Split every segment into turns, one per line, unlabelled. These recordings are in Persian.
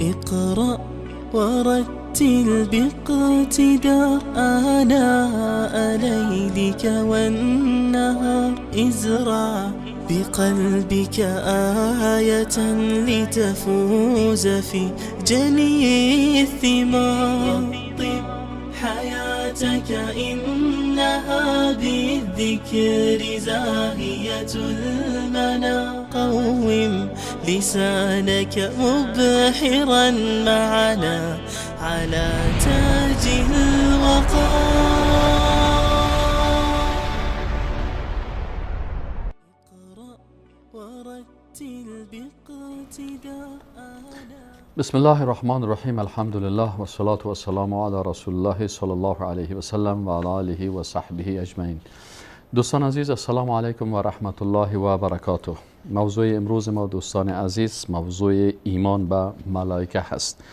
اقرأ ورتل باقتدار آناء ليلك والنهار، ازرع بقلبك آية لتفوز في جني الثمار. رطب حياتك إنها بالذكر زاهية المنى، قوم لسانك مبحرا معنا على تاج الوقار. اقرأ ورتل باقتدار.
بسم الله الرحمن الرحیم. الحمد لله و صلاة و السلام علی رسول الله صلی الله علیه و سلم و علی آله و صحبه اجمعین. دوستان عزیز، السلام علیکم و رحمت الله و برکاته. موضوع امروز ما دوستان عزیز موضوع ایمان به ملائکه هست.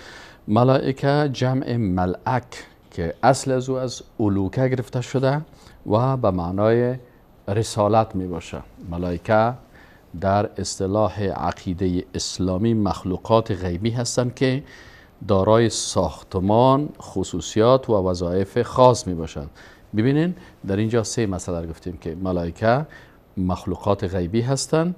ملائکه جمع ملأک که اصل از او از الوکه گرفته شده و به معنای رسالت می باشه. ملائکه در اصطلاح عقیده اسلامی مخلوقات غیبی هستند که دارای ساختمان، خصوصیات و وظایف خاص می باشند. ببینین در اینجا سه مسئله گفتیم که ملائکه مخلوقات غیبی هستند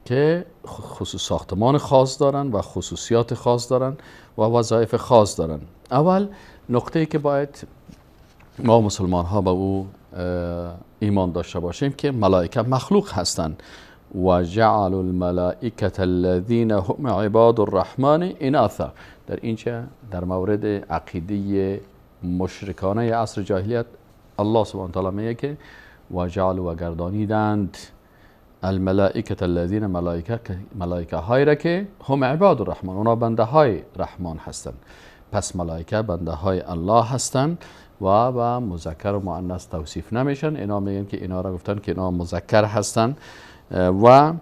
که خصوص ساختمان خاص دارند و خصوصیات خاص دارند و وظایف خاص دارند. اول نقطه‌ای که باید ما مسلمان ها به او ایمان داشته باشیم که ملائکه مخلوق هستند. و جعلوا الملائکة الذین هم عباد الرحمن اناثا. در اینجا در مورد عقیده مشرکانه عصر جاهلیت الله سبحانه و تعالی میگه که و جعلوا و گردانیدند الملائکة الذین ملائکه های را که هم عباد الرحمن، اونا بنده های رحمان هستند. پس ملائکه بنده های الله هستند و با مذکر و مؤنث توصیف نمیشن. اینا میگن که اینا را گفتن که اینا مذکر هستند. و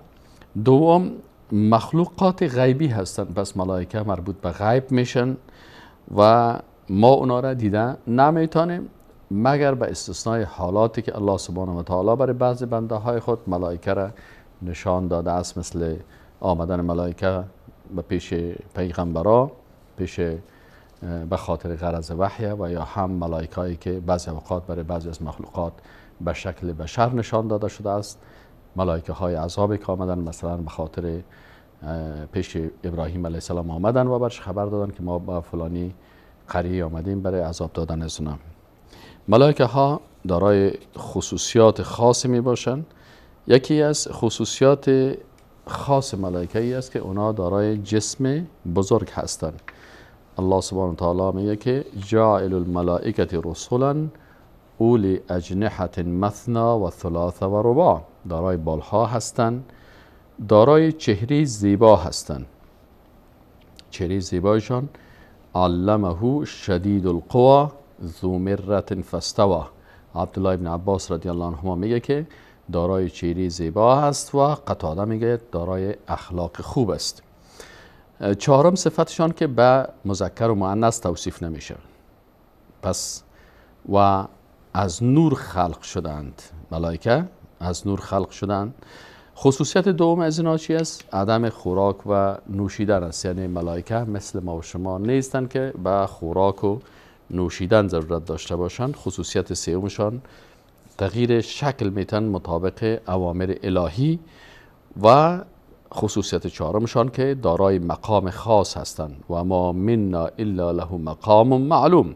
دوم مخلوقات غیبی هستند. پس ملائکه مربوط به غیب میشن و ما اونا را دیده نمیتونیم مگر به استثنای حالاتی که الله سبحانه و تعالی برای بعض بنده های خود ملائکه را نشان داده است، مثل آمدن ملائکه به پیش پیغمبرا پیش به خاطر غرض وحی، و یا هم ملائکه هایی که بعضی اوقات برای بعضی از مخلوقات به شکل بشر نشان داده شده است. ملائکه های عذاب که آمدن مثلا به خاطر پیش ابراهیم علیه السلام آمدن و برش خبر دادن که ما با فلانی قریه آمدیم برای عذاب دادن از اونا. ملائکه ها دارای خصوصیات خاص می باشند. یکی از خصوصیات خاص ملائکه ای است که اونا دارای جسم بزرگ هستند. الله سبحانه و تعالی میگه که جاعل الملائکه رسولا اولی اجنحة مثنا و ثلاث و رباع. دارای بالها هستند، دارای چهره زیبا هستند. چهره زیبایشان علمه شدید القوى ذو مرة فاستوى. عبدالله ابن عباس رضی الله عنهما میگه که دارای چهره زیبا هست و قتاده میگه دارای اخلاق خوب است. چهارم صفتشان که به مذکر و مؤنث توصیف نمیشه. پس و از نور خلق شدند. ملائکه از نور خلق شدند. خصوصیت دوم از اینا چی است؟ عدم خوراک و نوشیدن است. یعنی ملائکه مثل ما و شما نیستند که به خوراک و نوشیدن ضرورت داشته باشند. خصوصیت سومشان تغییر شکل میتن مطابق اوامر الهی، و خصوصیت چهارمشان که دارای مقام خاص هستند و ما منا الا له مقام معلوم.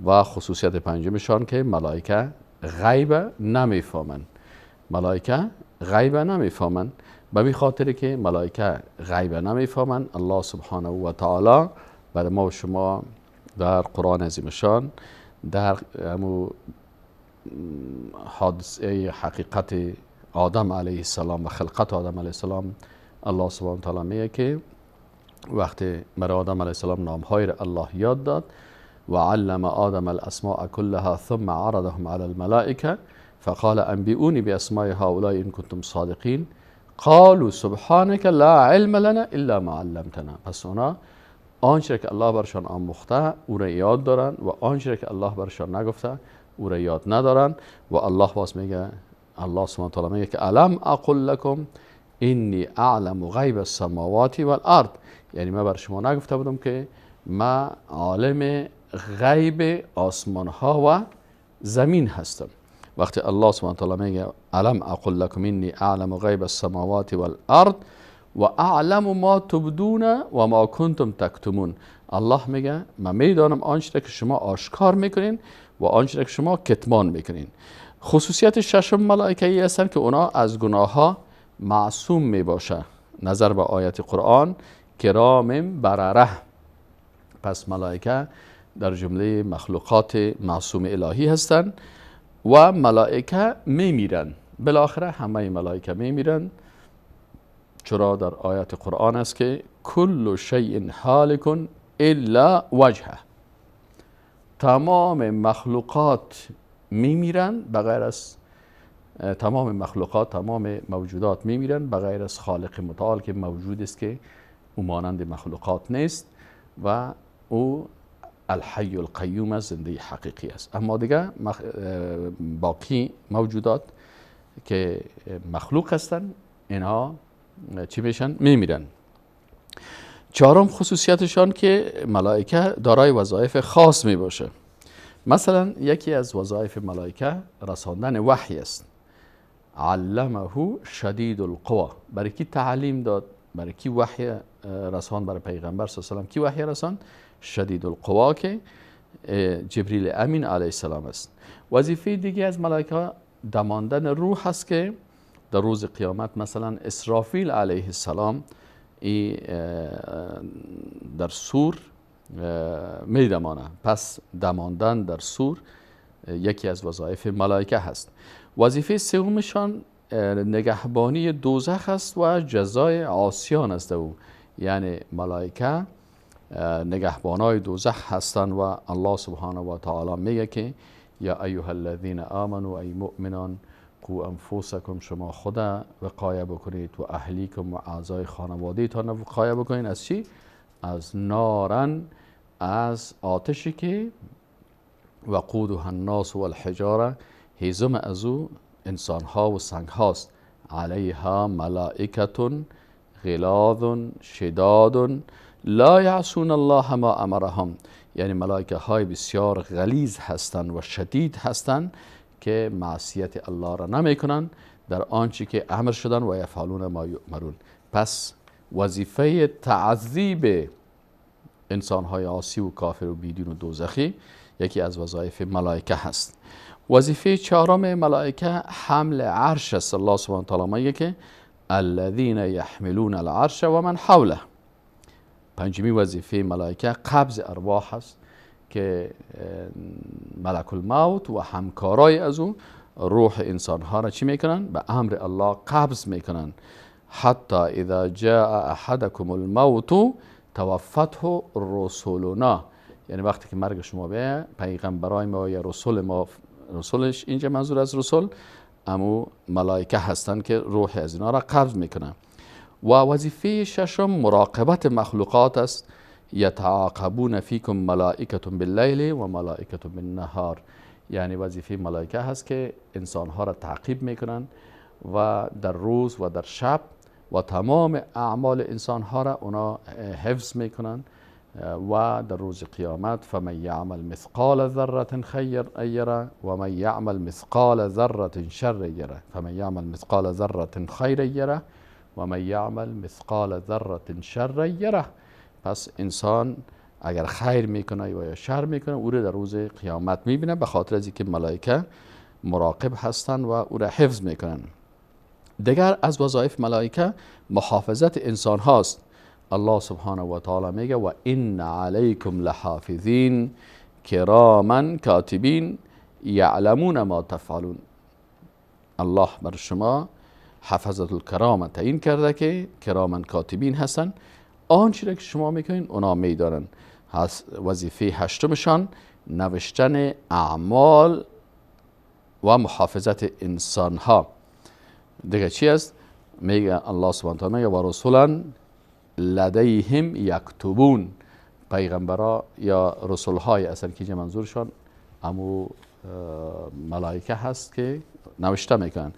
و خصوصیت پنجمشان که ملائکه غیب نمیفهمند. ملائکه غیب نمیفهمند. به می خاطر که ملائکه غیب نمیفهمند، الله سبحانه و تعالی برای ما و شما در قرآن عظیم شان در حادثه حقیقت آدم علیه السلام و خلقت آدم علیه السلام الله سبحانه و تعالی میگه که وقتی برای آدم علیه السلام نامهای را الله یاد داد و علم آدم الاسماء كلها ثم عرضهم على الملائکه فقال انبئوني باسماء هؤلاء ان كنتم صادقین قالوا سبحانك لا علم لنا الا ما علمتنا. پس اونا آنچه که الله برشان آموخته او را یاد دارن و آنچه که الله برشان نگفته او را یاد ندارن. و الله باز میگه، الله سبحانه و تعالی میگه که الم اقل لكم انی اعلم غیب السماوات والارض، یعنی من بر شما نگفته بودم که من عالم غیب آسمان ها و زمین هستم. وقتی الله سبحانه و تعالی میگه الم اقل لکم انی اعلم غیب السماوات والارض و اعلم ما تبدون و ما کنتم تکتمون، الله میگه من میدانم آنچه که شما آشکار میکنین و آنچه که شما کتمان میکنین. خصوصیت ششم ملائکه ای هستند که اونا از گناه ها معصوم میباشه، نظر به آیت قرآن کرام برره. پس ملائکه در جمله مخلوقات معصوم الهی هستند و ملائکه میمیرن، بالاخره همه ملائکه میمیرن، چرا در آیت قرآن است که کل شیء هالک الا وجهه، تمام مخلوقات میمیرن بغیر از تمام مخلوقات، تمام موجودات میمیرن بغیر از خالق متعال که موجود است که او مانند مخلوقات نیست و او الحی القیوم است، زنده حقیقی است. اما دیگه باقی موجودات که مخلوق هستند اینها چی میشن؟ میمیرن. چهارم خصوصیتشان که ملائکه دارای وظایف خاص می باشه. مثلا یکی از وظایف ملائکه رساندن وحی است. علمه شدید القوا، برای کی تعلیم داد؟ برای کی وحی رساند؟ برای پیغمبر صلی الله علیه و سلم کی وحی رساند؟ شدید القوا که جبریل امین علیه السلام است. وظیفه دیگه از ملائکه دماندن روح است که در روز قیامت مثلا اسرافیل علیه السلام ای در سور می دمانه. پس دماندن در سور یکی از وظایف ملائکه هست. وظیفه سومشان نگهبانی دوزخ است و جزای عاصیان است او، یعنی ملائکه نگهبانای دوزخ هستند و الله سبحانه و تعالی میگه که یا ایها الذین آمنوا ای مؤمنان قو انفسکم، شما خود وقایه بکنید و اهلیکم و اعضای خانواده تان وقایه بکنید از چی؟ از نارن، از آتشی که وقودها الناس والحجاره، هیزم از او انسان ها و سنگ هاست. علیها ملائکة غلاظ شداد لا یعصون الله ما امرهم، یعنی ملائکه های بسیار غلیظ هستند و شدید هستند که معصیت الله را نمی کنند در آنچه که امر شدن و یفعلون ما یؤمرون. پس وظیفه تعذیب انسانهای عاصی و کافر و بیدین و دوزخی یکی از وظایف ملائکه هست. وظیفه چهارم ملائکه حمل عرش است. الله سبحانه و تعالی میگه که الذین یحملون العرش و من حوله. پنجمی وظیفه ملائکه قبض ارواح است که ملک الموت و همکارای از او روح انسانها را چی میکنن؟ به امر الله قبض میکنن. حتی اذا جاء احدکم الموت توفته رسولنا، یعنی وقتی که مرگ شما بیه پیغمبرای ما یا رسول ما، رسولش اینجا منظور از رسول امو ملائکه هستند که روح از اینا را قبض میکنن. و وظیفه ششم مراقبت مخلوقات است. یتعاقبون فیکم ملائکة باللیل و ملائکة بالنهار، یعنی وظیفه ملائکه هست که انسانها را تعقیب میکنن و در روز و در شب و تمام اعمال انسانها را اونا حفظ میکنن و در روز قیامت فمن یعمل مثقال ذره خیر یره و من یعمل مثقال ذره شر یره، فمن یعمل مثقال ذره خیر یره و من یعمل مثقال ذره شر یره. پس انسان اگر خیر میکنه یا شر میکنه او را در روز قیامت میبینه، به خاطر از اینکه ملائکه مراقب هستند و او را حفظ میکنن. دیگر از وظایف ملائکه محافظت انسان هاست. الله سبحانه و تعالی میگه و ان علیکم لحافظین کراما کاتبین یعلمون ما تفعلون. الله بر شما حفظت الکرام تعیین کرده که کراما کاتبین هستن، آنچه را که شما میکنین اونا میدارن. وظیفه هشتمشان نوشتن اعمال و محافظت انسان ها. دیگه چی است؟ میگه الله سبحانه و تعالی و رسولا لدیهم یکتبون، پیغمبرا یا رسول های اصلا که منظورشان امو ملائکه هست که نوشته میکنن.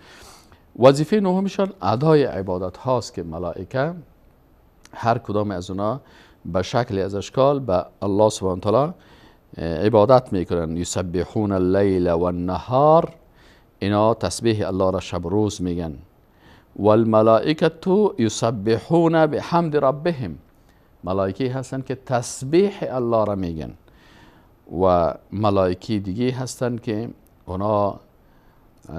وظیفه نهمشان ادای عبادت هاست که ملائکه هر کدام از اونا به شکل از اشکال به الله سبحانه تعالی عبادت میکنن. یسبحون اللیل و النهار، اینا تسبیح الله را شب روز میگن. والملائکه یسبحون بحمد ربهم، ملائکه هستن که تسبیح الله را میگن. و ملائکه دیگه هستن که اونا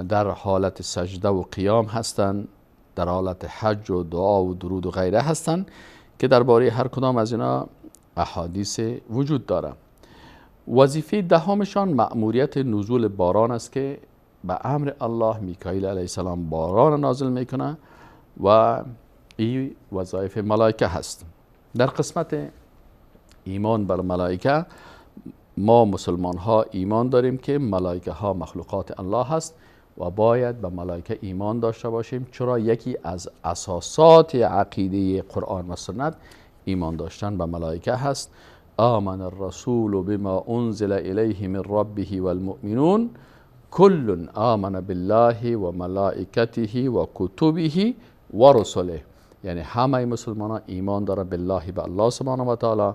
در حالت سجده و قیام هستن، در حالت حج و دعا و درود و غیره هستن که درباره هر کدام از اینا احادیث وجود داره. وظیفه دهمشان مأموریت نزول باران است که به امر الله میکائیل علیه السلام باران نازل میکنه و این وظایف ملائکه هست. در قسمت ایمان بر ملائکه ما مسلمان ها ایمان داریم که ملائکه ها مخلوقات الله هست و باید به ملائکه ایمان داشته باشیم، چرا یکی از اساسات عقیده قرآن و سنت ایمان داشتن به ملائکه هست. آمن الرسول بما انزل الیه من ربه والمؤمنون کل آمن بالله و ملائکته و کتبه و رسله، یعنی همه مسلمان ها ایمان داره بالله، به الله سبحانه و تعالی،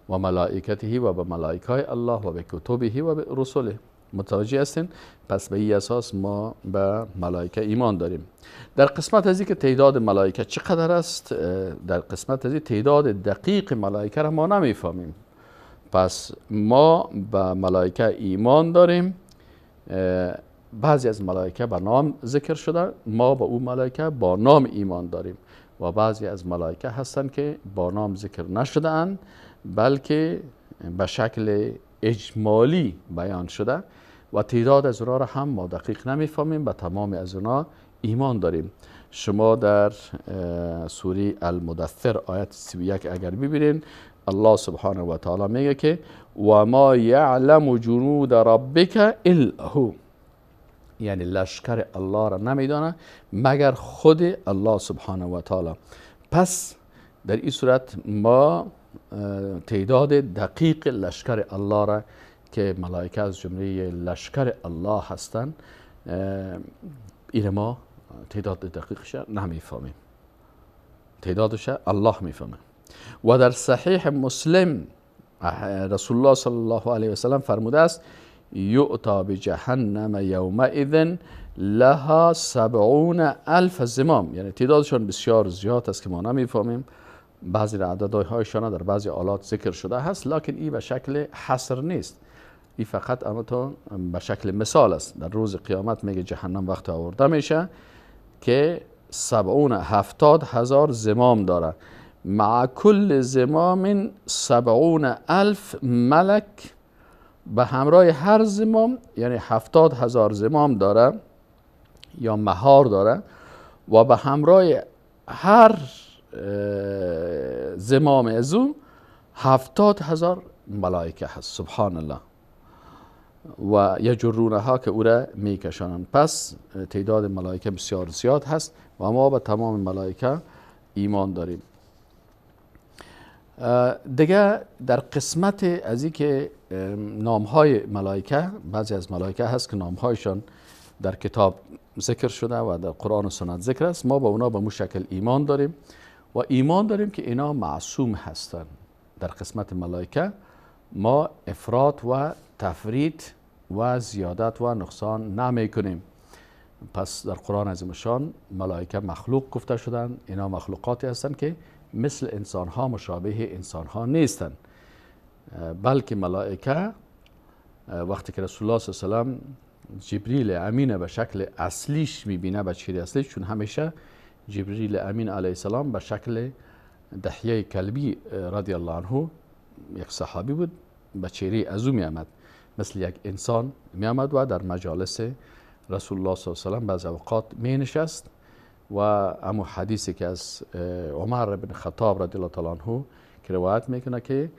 و ملائکته و به ملائکه الله، و به کتبه و به رسله. متوجه هستین؟ پس به این اساس ما به ملائکه ایمان داریم. در قسمت از که تعداد ملائکه چقدر است، در قسمت از تعداد دقیق ملائکه را ما نمیفهمیم. پس ما به ملائکه ایمان داریم. بعضی از ملائکه به نام ذکر شده، ما به او ملائکه با نام ایمان داریم، و بعضی از ملائکه هستند که با نام ذکر نشده اند بلکه به شکل اجمالی بیان شده و تعداد از اونا را هم ما دقیق نمیفهمیم، به تمام از اونا ایمان داریم. شما در سوره المدثر آیت 31 اگر ببینین، الله سبحانه و تعالی میگه که و ما یعلم جنود ربک الا هو، یعنی لشکر الله را نمیدانه مگر خود الله سبحانه و تعالی. پس در این صورت ما تعداد دقیق لشکر الله را که ملائکه از جمله لشکر الله هستند، این ما تعداد دقیقش نمیفهمیم، تعدادش الله میفهمه. و در صحیح مسلم رسول الله صلی الله علیه و سلم فرموده است یؤتا بجهنم یومئذ لها 70,000 زمام، یعنی تعدادشان بسیار زیاد است که ما نمیفهمیم. بعضی عددهایشان در بعضی آلات ذکر شده هست، لکن این به شکل حصر نیست، این فقط اما تو به شکل مثال است. در روز قیامت میگه جهنم وقت آورده میشه که 70,000 زمام داره، مع کل زمام 70,000 ملک، به همراه هر زمام یعنی 70,000 زمام داره یا مهار داره، و به همراه هر زمام از او 70,000 ملائکه هست. سبحان الله. و یجرونها که او را میکشانند. پس تعداد ملائکه بسیار زیاد هست و ما به تمام ملائکه ایمان داریم. دیگه در قسمت از این که نامهای ملائکه، بعضی از ملائکه هست که نامهایشان در کتاب ذکر شده و در قرآن و سنت ذکر است، ما با اونا به مو شکل ایمان داریم و ایمان داریم که اینا معصوم هستند. در قسمت ملائکه ما افراط و تفرید و زیادت و نقصان نمی کنیم. پس در قرآن عظیمشان ملائکه مخلوق گفته شدند، اینا مخلوقاتی هستند که مثل انسان ها مشابه انسان ها نیستند، بلکه ملائکه وقتی که رسول الله صلی الله علیه و سلم جبریل امین به شکل اصلیش میبینه، به چهره اصلیش، چون همیشه جبریل امین علیه السلام به شکل دحیه کلبی رضی الله عنه یک صحابی بود، به چهره از او میآمد، مثل یک انسان میآمد و در مجالس رسول الله صلی الله علیه و سلم بعض اوقات می نشست. و امو حدیثی که از عمر بن خطاب رضی الله تعالی عنه که روایت میکنه که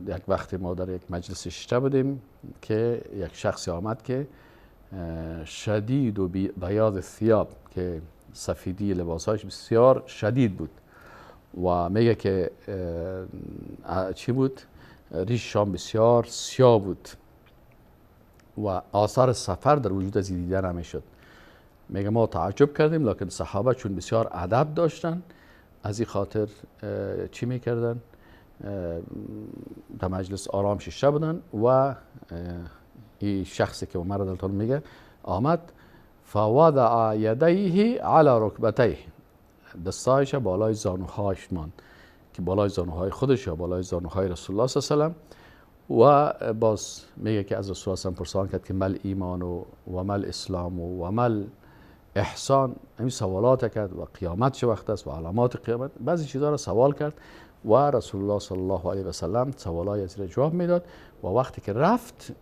یک وقتی ما در یک مجلس شده بودیم که یک شخصی آمد که شدید و بیاض ثیاب، که سفیدی لباسهاش بسیار شدید بود و میگه که چی بود، ریششان بسیار سیاه بود و آثار سفر در وجود از دیده نمیشد. میگه ما تعجب کردیم، لکن صحابه چون بسیار ادب داشتن از این خاطر چی میکردن؟ در مجلس آرام شیشته بودن و این شخصی که عمر رضی الله عنه میگه آمد، فوضع یدیه علی رکبتیه، دستایش بالای زانوهایش ماند که بالای زانوهای خودش یا بالای زانوهای رسول الله صلی الله علیه و و باز میگه که از رسول الله صلی الله علیه و پرسان کرد که مل ایمان و مل اسلام و مل احسان، همین سوالات کرد و قیامت چه وقت است و علامات قیامت، بعضی چیزها را سوال کرد و رسول الله صلی الله علیه و سلم سوالای از را جواب میداد. و وقتی که رفت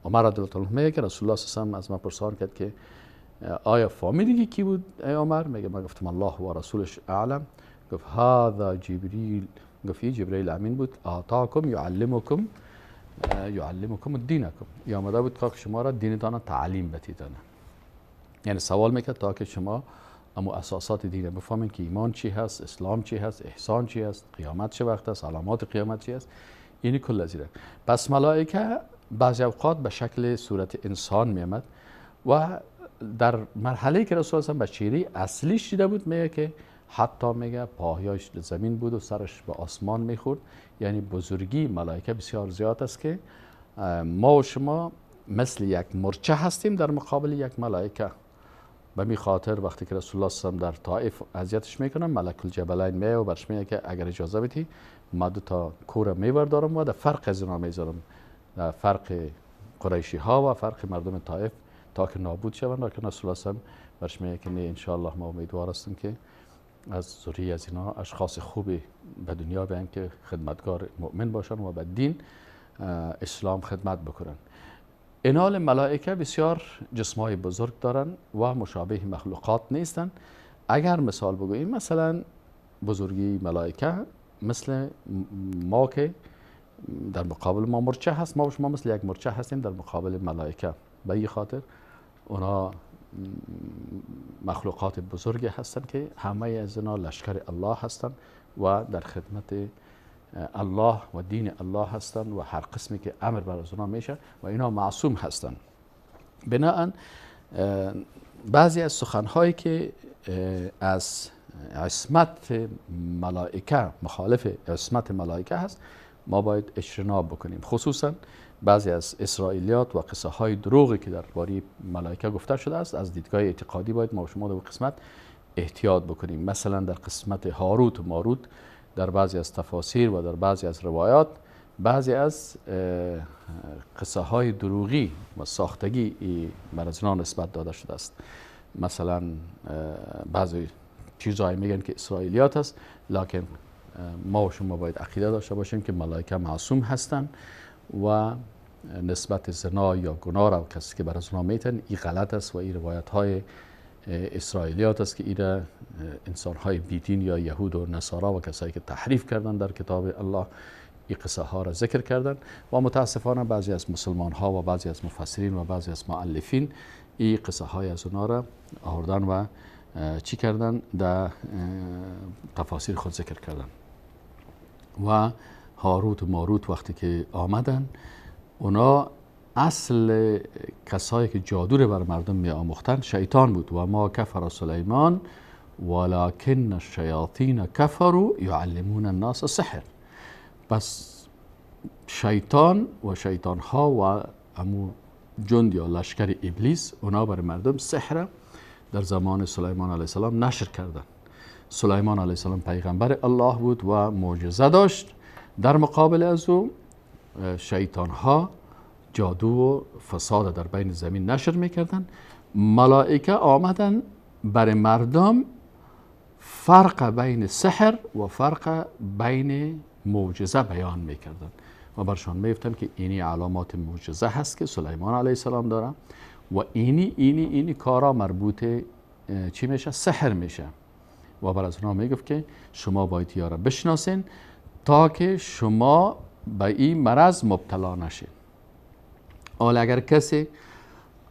عمر رضی الله عنه میگه که رسول الله صلی الله علیه و از من پرسان کرد که آیا فهمیدی کی بود ای عمر؟ میگه من گفتم الله و رسولش اعلم. گفت هذا جبریل، گفت جبرئیل امین بود، آتاکم یعلمکم دینکم، یا آمده بود تا که شما را دینتان تعلیم بدیدن. یعنی سوال میکرد تا که شما اما اساسات دین بفهمین که ایمان چی هست، اسلام چی هست، احسان چی هست، قیامت چه وقت است، علامات قیامت چی هست، اینی کل از اینه. پس ملائکه بعضی اوقات به شکل صورت انسان میامد و در مرحله که رسول الله به چهره اصلیش دیده بود میگه که حتی میگه پاهایش زمین بود و سرش به آسمان میخورد. یعنی بزرگی ملائکه بسیار زیاد است که ما و شما مثل یک مرچه هستیم در مقابل یک ملائکه. به می خاطر وقتی که رسول الله صلی الله علیه و در طائف اذیتش میکنن، ملک الجبلین میه و برش میگه که اگر اجازه بدی ما دو تا کوره میبردارم و در فرق از اینا میذارم، در فرق قریشی ها و فرق مردم طائف تا که نابود شوند. لکن رسول الله صلی الله علیه و برش میگه که نه، ان شاء الله ما امیدوار هستیم که از ذریه از اینا اشخاص خوبی به دنیا بیان که خدمتگار مؤمن باشن و به دین اسلام خدمت بکنن. اینال ملائکه بسیار جسمای بزرگ دارن و مشابه مخلوقات نیستن. اگر مثال بگوییم، مثلا بزرگی ملائکه مثل ما که در مقابل ما مرچه هست، ما و شما مثل یک مرچه هستیم در مقابل ملائکه. به این خاطر اونا مخلوقات بزرگی هستند که همه از اینا لشکر الله هستند و در خدمت الله و دین الله هستند و هر قسمی که امر بر از اونا میشه و اینا معصوم هستند. بناهن بعضی از سخنهایی که از عصمت ملائکه مخالف عصمت ملائکه هست ما باید اجتناب بکنیم، خصوصا بعضی از اسرائیلیات و قصه های دروغی که درباره ملائکه گفته شده است. از دیدگاه اعتقادی باید ما شما در قسمت احتیاط بکنیم. مثلا در قسمت هاروت و ماروت در بعضی از تفاسیر و در بعضی از روایات بعضی از قصه های دروغی و ساختگی بر از اینا نسبت داده شده است. مثلا بعضی چیزهایی میگن که اسرائیلیات است، لکن ما و شما باید عقیده داشته باشیم که ملائکه معصوم هستند و نسبت زنا یا گناه را کسی که بر از اونا میتن این غلط است و این روایت های اسرائیلیات است که این انسان های بیدین یا یهود و نصارا و کسایی که تحریف کردن در کتاب الله این قصه ها را ذکر کردن و متاسفانه بعضی از مسلمان ها و بعضی از مفسرین و بعضی از مؤلفین این قصه های از اونا را آوردن و چی کردن در تفاسیر خود ذکر کردن. و هاروت و ماروت وقتی که آمدن، اونا اصل کسایی که جادو رو بر مردم می آموختن شیطان بود. و ما کفر سلیمان ولکن الشیاطین کفروا یعلمون الناس السحر. پس شیطان و شیطان ها و امو جند یا لشکر ابلیس اونا بر مردم سحر در زمان سلیمان علیه السلام نشر کردن. سلیمان علیه السلام پیغمبر الله بود و معجزه داشت. در مقابل از او شیطان ها جادو و فساد در بین زمین نشر میکردن. ملائکه آمدن بر مردم فرق بین سحر و فرق بین معجزه بیان میکردن و برشان میگفتن که اینی علامات معجزه هست که سلیمان علیه السلام داره و اینی اینی اینی کارا مربوط چی میشه؟ سحر میشه. و بر از اونها میگفت که شما باید یارا بشناسین تا که شما به این مرض مبتلا نشین. حالا اگر کسی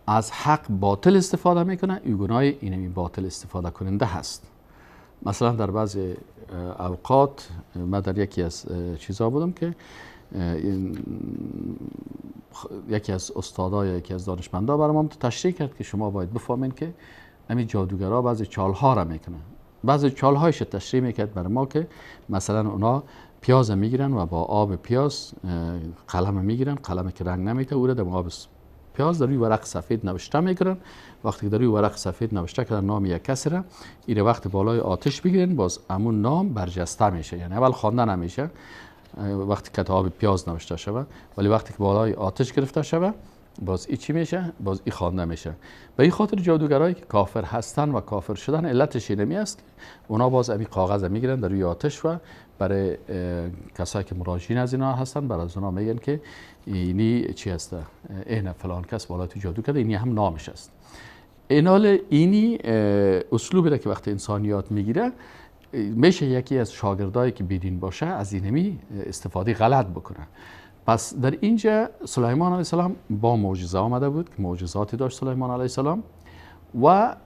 از حق باطل استفاده میکنه، این گناه اینمی باطل استفاده کننده هست. مثلا در بعضی اوقات من در یکی از چیزها بودم که یکی از استادا یا یکی از دانشمندا برای ما تشریح کرد که شما باید بفهمین که همین جادوگرا بعضی چالها را میکنن. بعضی چالهایش تشریح میکرد برای ما که مثلا اونا پیاز میگیرن و با آب پیاز قلم میگیرن، قلم که رنگ نمیده او را در آب پیاز در روی ورق سفید نوشته میکنن. وقتی که در روی ورق سفید نوشته کردن نام یک کسی را، این وقت بالای آتش بگیرن، باز همون نام برجسته میشه، یعنی اول خوانده نمیشه وقتی که آب پیاز نوشته شود، ولی وقتی که بالای آتش گرفته شود باز ای چی میشه؟ باز ای خوانده میشه. به این خاطر جادوگرایی که کافر هستن و کافر شدن علتش اینمی است که اونا باز امی کاغذ میگیرن در روی آتش و برای کسایی که مراجعین از اینا هستن برای از اونا میگن که اینی چی هسته، این فلان کس بالای تو جادو کرده، اینی هم نامش است. اینال اینی اسلوبی را که وقتی انسانیات میگیره میشه یکی از شاگردایی که بیدین باشه از اینمی استفاده غلط بکنه. پس در اینجا سلیمان علیه السلام با معجزه آمده بود که معجزاتی داشت سلیمان علیه السلام، و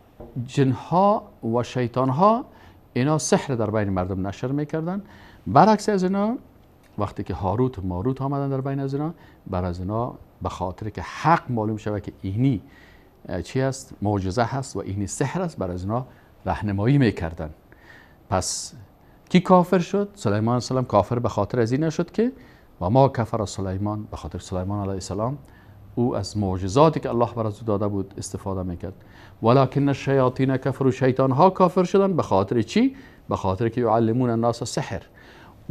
جنها و شیطانها اینا سحر در بین مردم نشر میکردن. برعکس از اینا وقتی که هاروت و ماروت آمدن در بین از اینا، بر از اینا به خاطر که حق معلوم شود که اینی چی است، معجزه هست و اینی سحر است، بر از اینا راهنمایی میکردن. پس کی کافر شد؟ سلیمان علیه السلام کافر به خاطر از این نشد که و ما کفر سلیمان، به خاطر سلیمان علیه السلام او از معجزاتی که الله بر او داده بود استفاده میکرد. ولکن الشیاطین کفروا، شیطان ها کافر شدن به خاطر چی؟ به خاطر که یعلمون الناس السحر.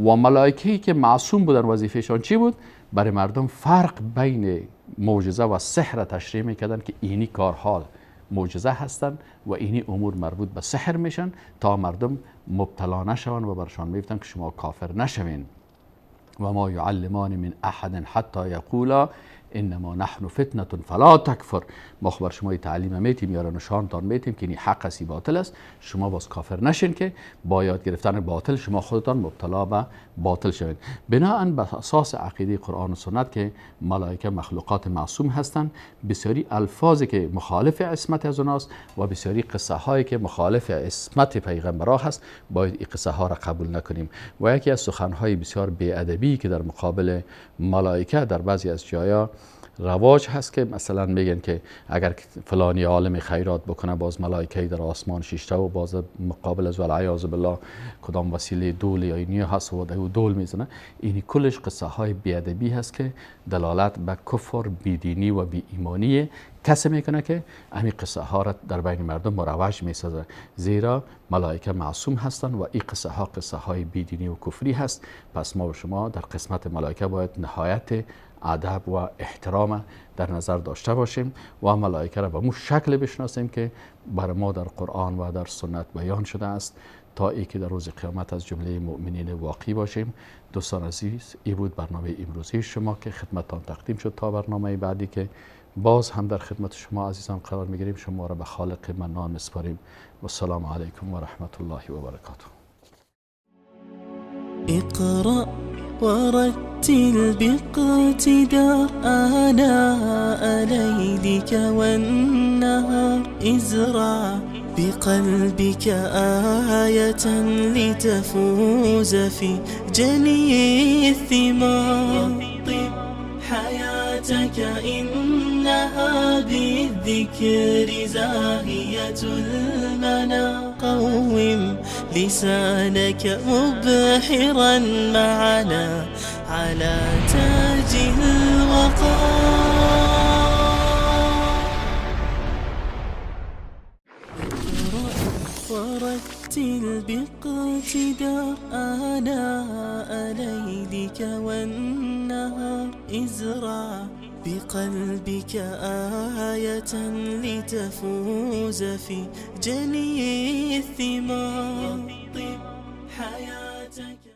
و ملائکه‌ای که معصوم بودن وظیفهشان چی بود؟ برای مردم فرق بین معجزه و سحر تشریح میکردن که اینی کارها معجزه هستند و اینی امور مربوط به سحر میشن تا مردم مبتلا نشوند و برشان میگفتن که شما کافر نشوین. و ما یعلمان من احد حتی یقولا انما نحن فتنه فلا تکفر. ما خبر شما تعلیم میتیم یا نشانتان میتیم که این حق است باطل است، شما باز کافر نشین که با یاد گرفتن باطل شما خودتان مبتلا به باطل شوید. بناءً بر اساس عقیده قرآن و سنت که ملائکه مخلوقات معصوم هستند، بسیاری الفاظی که مخالف عصمت از اوناست و بسیاری قصه هایی که مخالف عصمت پیغمبرا هست، باید این قصه ها را قبول نکنیم. و یکی از سخن های بسیار بی ادبی که در مقابل ملائکه در بعضی از جایا رواج هست که مثلا میگن که اگر فلانی عالم خیرات بکنه باز ملائکه در آسمان شیشته و باز مقابل از والعیاذ بالله کدام وسیله دول یا اینی هست و دول میزنه. اینی کلش قصه های بیادبی هست که دلالت به کفر، بیدینی و بی ایمانی کسی میکنه که همین قصه ها را در بین مردم مروج میسازه، زیرا ملائکه معصوم هستند و این قصه ها قصه های بیدینی و کفری هست. پس ما و شما در قسمت ملائکه باید نهایت ادب و احترام در نظر داشته باشیم و ملائکه را به مو شکل بشناسیم که بر ما در قرآن و در سنت بیان شده است، تا ای که در روز قیامت از جمله مؤمنین واقعی باشیم. دوستان عزیز، ای بود برنامه امروزی شما که خدمتتان تقدیم شد. تا برنامه بعدی که باز هم در خدمت شما عزیزان قرار میگیریم، شما را به خالق منان میسپاریم. و السلام علیکم و رحمت الله و برکاته.
اقرأ ورتل باقتدار آناء ليلك والنهار، ازرع بقلبك آية لتفوز في جني الثمار. طب حياتك إنها بالذكر زاهية المنى، قوم لسانك مبحرا معنا على تاج الوقار. ورتل باقتدار آناء ليلك والنهار، ازرع بقلبك آية لتفوز في جني الثمار. طب حياتك.